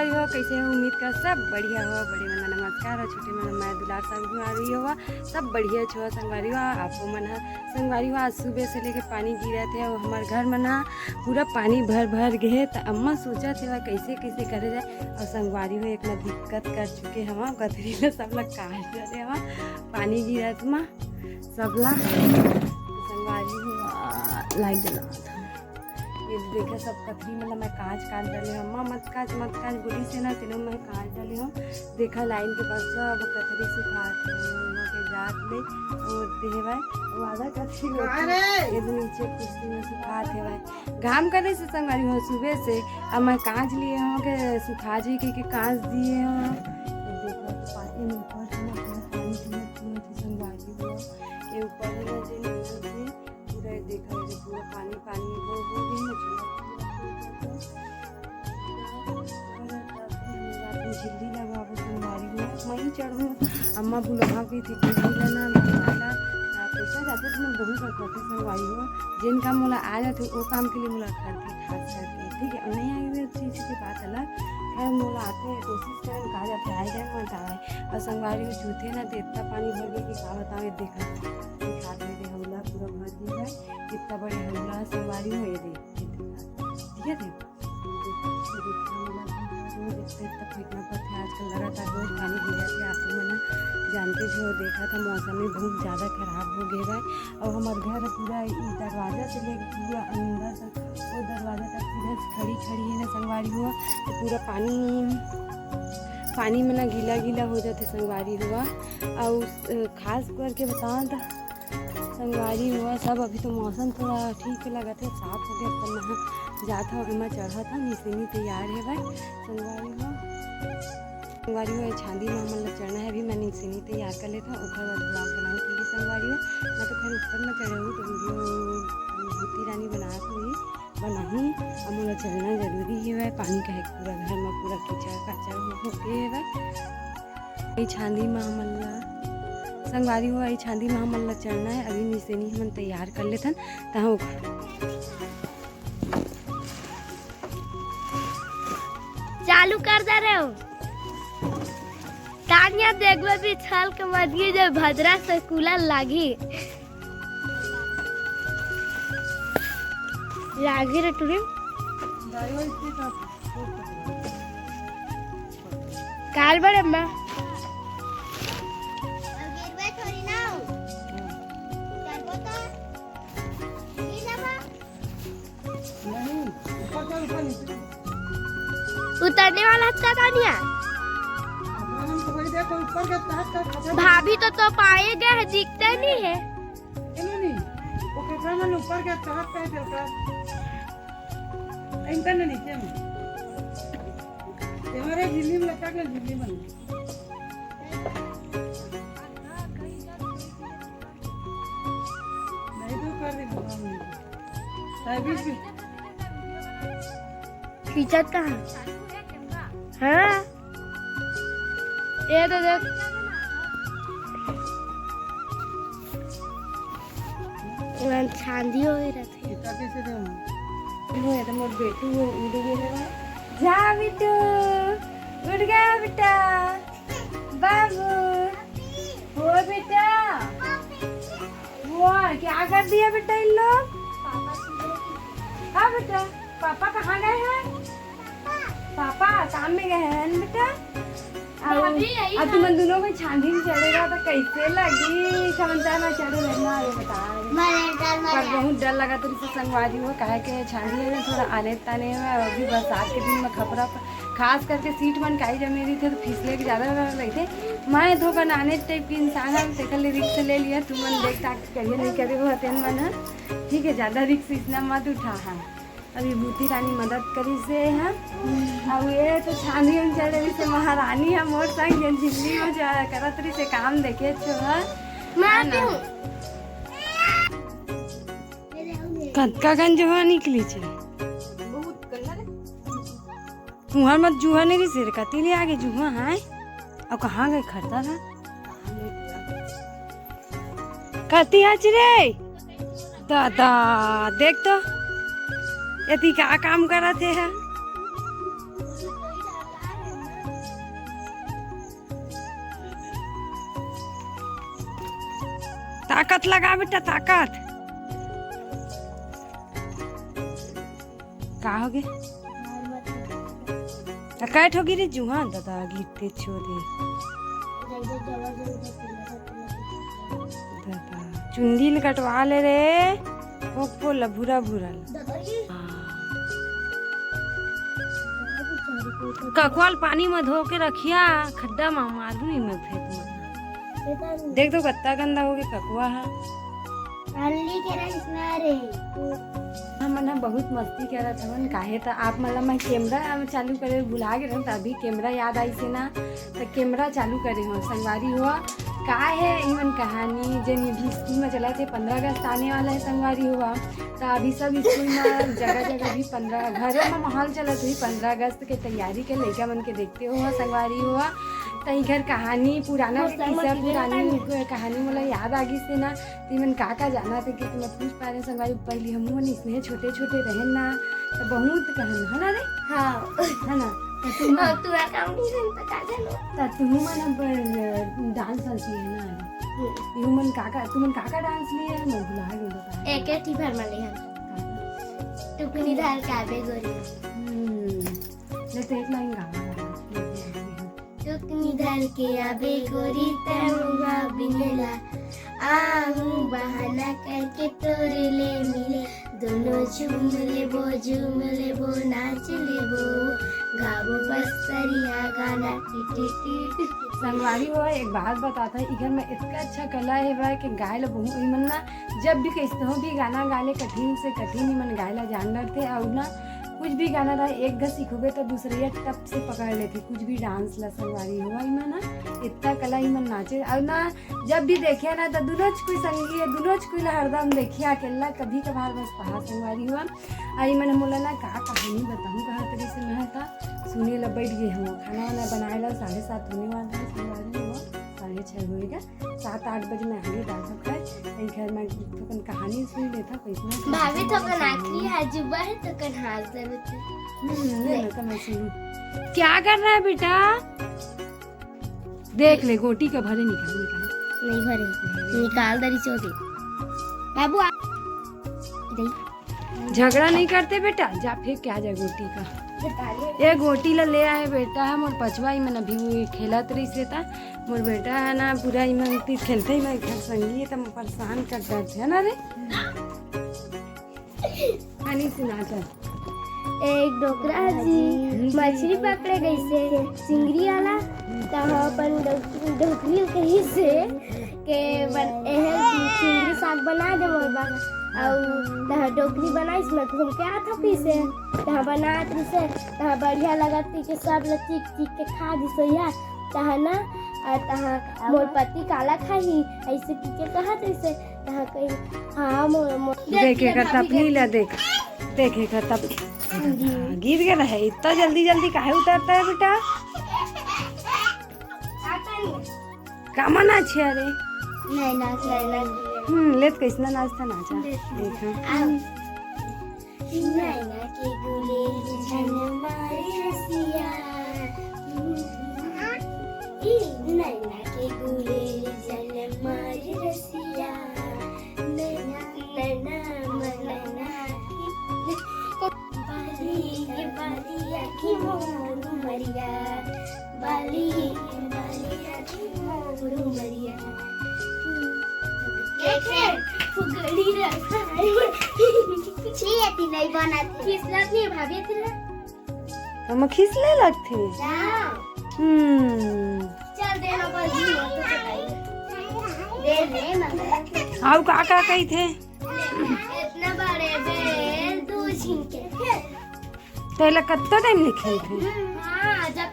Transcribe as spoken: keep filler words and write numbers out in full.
हो, कैसे हो? उम्मीद कर सब बढ़िया हो। बड़े मन ला नमस्कार और छोटे मन ला दुलार संगवारी हो, सब बढ़िया छो संगवारी हो। आपो मन ह संगवारी हो, आज सुबह से लेके पानी गिरत हे और हमार घर मन ह पूरा पानी भर भर गे हे। त अम्मा सोचत हे कैसे कैसे करे जाए। और संगवारी हो, एक ना दिक्कत कर चुके हवा, कथरी ला सब ला काट डरे हवा, पानी गिरत मा सब ला। संगवारी हो, आ, लाइट जलावत हव। ये देखा, सब कथरी मन ला मैं कांच कांच डले हव। अम्मा, "मत कांच, मत कांच," बोली से ना, तेनो मैं कांच डले हव। देखा, लाइन के पास सब कथरी सुखात हे, वहाँ के जात ले, और देवाय, वो आधा कथरी होती। अरे! ये तो नीचे कुर्सी में सुखात हे भाई। घाम करे से संगवारी हो, सुबह से, अब मैं कांच लिए हव के सुखा जी के, के कांच दिए हव। ये देखा, तो पानी में ऊपर से ना, पानी से ना, पूरा संगवारी हो, ये ऊपर में ना, जे नीचे से पूरा देखा, ये पूरा पानी, पानी हो, हो गई है, पूरा, पूरा, पूरा। झिल्ली लगवाबो संगवारी हो, मैं ही चढ़ूँ। अम्मा बुलाहा के थी, झिल्ली लेना, लगवाना। आ, पैसा जाते तो मैं बहुत रखते संगवारी हो। जेन काम मोला आ जाते, वो काम के लिए मोला करते खास करके, ठीक है। और नहीं आई हुई चीज़ की बात अलग, खैर मोला आते हैं, कोशिश करें, कहा जाते आए जाए, मत आए। और संगवारी हो, जूते ना तो इतना पानी भर गया कि क्या बताऊँ, ये देखा, दिखा दे रहे हौला पूरा भर गया है, इतना बड़े हौला है संगवारी हो, ये देख, ये देखा, ठीक है, देख। आजकल लगातार रोज पानी गिरत हे, आप मन जानते हो, देखा था मौसम में बहुत ज्यादा खराब हो गए बा। और हमार घर पूरा ई दरवाजा से लेके पूरा अंदर तक, वो दरवाजा तक पूरा खड़ी खड़ी है ना संगवारी हुआ, तो पूरा पानी, पानी में ना गीला गीला हो जाते संगवारी हुआ। और अ, खास करके बताओ तो संगवारी हुआ सब, अभी तो मौसम थोड़ा ठीक लगत हे, साफ हो गया, पर नहा जात हव, एमा चढ़त हव, निसेनी तैयार हे भाई संगवारी हुआ। संगवारी हुआ, छांदी में हमन ला चढ़ना है, अभी मैं निसेनी तैयार कर लेता हूँ, ओकर बाद vlog बनाऊँ, ठीक है संगवारी हुआ। मैं तो खैर ऊपर में चढ़े हूँ, तो video भूती रानी बना तो ही बनाही, अब मोला चलना जरूरी हे भाई, पानी कहे पूरा घर में पूरा कीचड़ काचड़ हो, हो के हे भाई। ये छांदी में हमन ला संगवारी हो, ये छांदी में हमन ला चढ़ना है। अभी निसेनी हमन तैयार कर लेथन, तहाँ ओखर चालू कर दे रहे हो। तानिया देखबे बिछल के मजगी जे भद्रा से कूलर लागी। लागी रे टुरी। काल बड़े अम्मा। उतरने वाला था तानिया। भाभी तो, तो पाए गए हैं, दिखते नहीं है। झिल्ली में लटक ले, झिल्ली में। नहीं तो कर रही हूँ, नहीं। तभी भी खींचत कहाँ? हाँ। ये तो देख। छांदी हो गई रहती। ये तो मोर बेटू हो, उड़ गए। जा बिट्टू, उड़ गया बेटा। बाबू, हो बेटा। वाह, क्या कर दिया बेटा इन लोग? हाँ बेटा, पापा कहाँ गए हैं? पापा काम में गए हैं बेटा। अब तुम दोनों में छांदी में चढ़ेगा तो कैसे लगी? कौन सा ना चढ़े, लगना ये बता। पर बहुत डर लगा तुमसे संगवारी हो, काहे के छांदी है ना थोड़ा आने ताने में, और अभी बरसात के दिन में खपरा खास करके सीट मन काई जमे रहिथे तो फिसले के ज्यादा डर लगथे। मैं थोकन आने टाइप के इंसान हूँ, तेकर ले रिस्क ले लिया। तुम मन देख ताक करिए नहीं करे हो तेन मन ह, ठीक है, ज्यादा रिस्क इसना मत उठा है। अभी भूती रानी मदद करी से है। अब ये तो छानी हम चल रही से महारानी है मोर संग, जेन झिल्ली में जा करत रही से काम देखे छो है। मैं आती हूँ। कतका गंज हुआ निकली छे। बहुत गंदा रे। तुहर मत जुहा नहीं रही सिर कती ले आगे जुहा है। अब कहाँ गए खरता था? कती हच रे? दादा, देख तो, यदि का काम करा थे है? ताकत लगा बेटा, ताकत। का हो गे? आ, कै ठो गिरी जुहा दादा, गिरते छोरे। दादा, चुंदी ल कटवा ले रे, पोक पोल ला, भूरा भूरा ला। ककुआ ल पानी में धो के रखिया, खड्डा में मारू नहीं मैं फेंक में। देख तो कत्ता गंदा हो गया ककुआ हा। हमन ह बहुत मस्ती करत हवन, काहे त आप मन ला मैं कैमरा चालू करे भुला गे रहूं, त अभी कैमरा याद आइसे ना, त कैमरा चालू करे हो संगवारी हो। का हे इमन कहानी, जेन भी स्कूल में चलत हे, पंद्रह अगस्त आने वाला है संगवारी हो, त अभी सब स्कूल में जगह जगह भी पंद्रह, घरों में माहौल चलत हुई पंद्रह अगस्त के तैयारी के, लइका मन के देखते हो संगवारी हो। त इधर कहानी पुराना के किस्सा, पुरानी कहानी मोला याद आ गिस ना, तिमन का का जानत हे कि मैं पूछ पारे संगवारी, पहली हमू मन इसने छोटे छोटे रहेन ना, त बहुत कहन, है ना रे? हाँ। है ना? त तुम हाँ, तू account ही नहीं पता जानो। त तुम मन अब, अ, dance वांस लिए ना? हम्म। तुम मन का का, तुम मन का का dance लिए है? मैं भुला गई बता। एक एक ही भर में लिए हैं। टुकनी धर के आबे गोरी। हम्म। ले तो एक line गावा। टुकनी धर के आबे गोरी तमुआ बिनेला, आहू बहाना करके तोरे ले मिले, दोनों झूम लेबो, झूम लेबो, नाच लेबो, गाबो बस्तरिया गाना, टी, टी, टी, टी। संगवारी हो, एक बात बताता है, इधर में इतना अच्छा कला है बा कि गाय ला बहुत, इमन ना जब भी कैसनो भी गाना गा ले, कठिन से कठिन इमन गाय ला जान डरते, और ना कुछ भी गाना रहा, एक घ सीखोगे तो दूसरे टप से पकड़ लेते, कुछ भी dance ला संगवारी हो, इमन ना इतना कला इमन नाचे, और ना जब भी देखिया ना, तो दुनों च कोई संगी है, दुनों च कोई ला हरदम देखिया, अकेला कभी कभार बस पहा संगवारी हुआ। आई मन मोला ना का कहानी बताऊं, कहा तरी से मैं था सुने ला बैठ गई हूँ। खाना वाना बनाए ला साढ़े सात होने वाला है, संगवारी हुआ, साढ़े छः होएगा, सात आठ बजे मैं आगे बात खाए, तई घर में थोकन कहानी सुन लेता, कैसे भाभी थोकन आखिरी है, जुबा है, थोकन हाथ दे देते। हम्म, ले ना, तो मैं सुनूं। क्या कर रहा है बेटा? देख ले, गोटी का भरे निकाल, निकाल। नहीं भरे, निकाल दरी चोटी। बाबू, आ। दे। झगड़ा नहीं करते बेटा, जा फेंक के आ जाए गोटी का। ये गोटी ला ले आए बेटा, मोर पचवा ही मन अभी वो खेलत रही से ता। मोर बेटा है ना, पूरा ही मन तीर खेलते ही मैं घर संगी है, तब परेशान कर देते है ना रे। कहानी सुना चल। एक डोकरा जी मछली पकड़े गइसे, चिंगरी वाला, तहाँ अपन डो-, डोकरी ल कहिसे के बन-, एहे चिंगरी साग बना दे मोर बर। अउ तहाँ डोकरी बनाइस, मैं घूम के आत हूँ कहिसे, तहाँ बनात रहिसे, तहाँ बढ़िया लगत रहिसे, सब ल चीख चीख के खा दिस भैया। तहाँ ना, अउ तहाँ मोर पति काला खाही, ऐसे कहिके कहत रहिसे। तहाँ कही, हाँ, मोर, मोर। देखे का तपनी ला देख, देखे का तप, गिर गया है। इतना जल्दी जल्दी काहे उतरता है बेटा? कामा नाच है रे? नहीं नाच, नहीं नाच। हम्म, लेत कैसना नाचता नाचा। देखा। नैना के गुलेल झन मारे रसिया। ई नैना के गुलेल झन मारे रसिया। नैना, नैना, नैना। बाली, बाली आँखी मोर मरिया। बाली, बाली आँखी मोर मरिया। देखे, फुगड़ी रखाई। छी, एती नहीं बनत। खिसलत नहीं भाभी तेरा। हम खिसले लगथे। हाँ। हम्म। चल दे ना बस, नहीं हो तो चटाई। दे दे ना। आउ का का कही थे? इतना बड़े बेल दू झिन के। तेला कत्ता टाइम ले खेलथे? हाँ, जब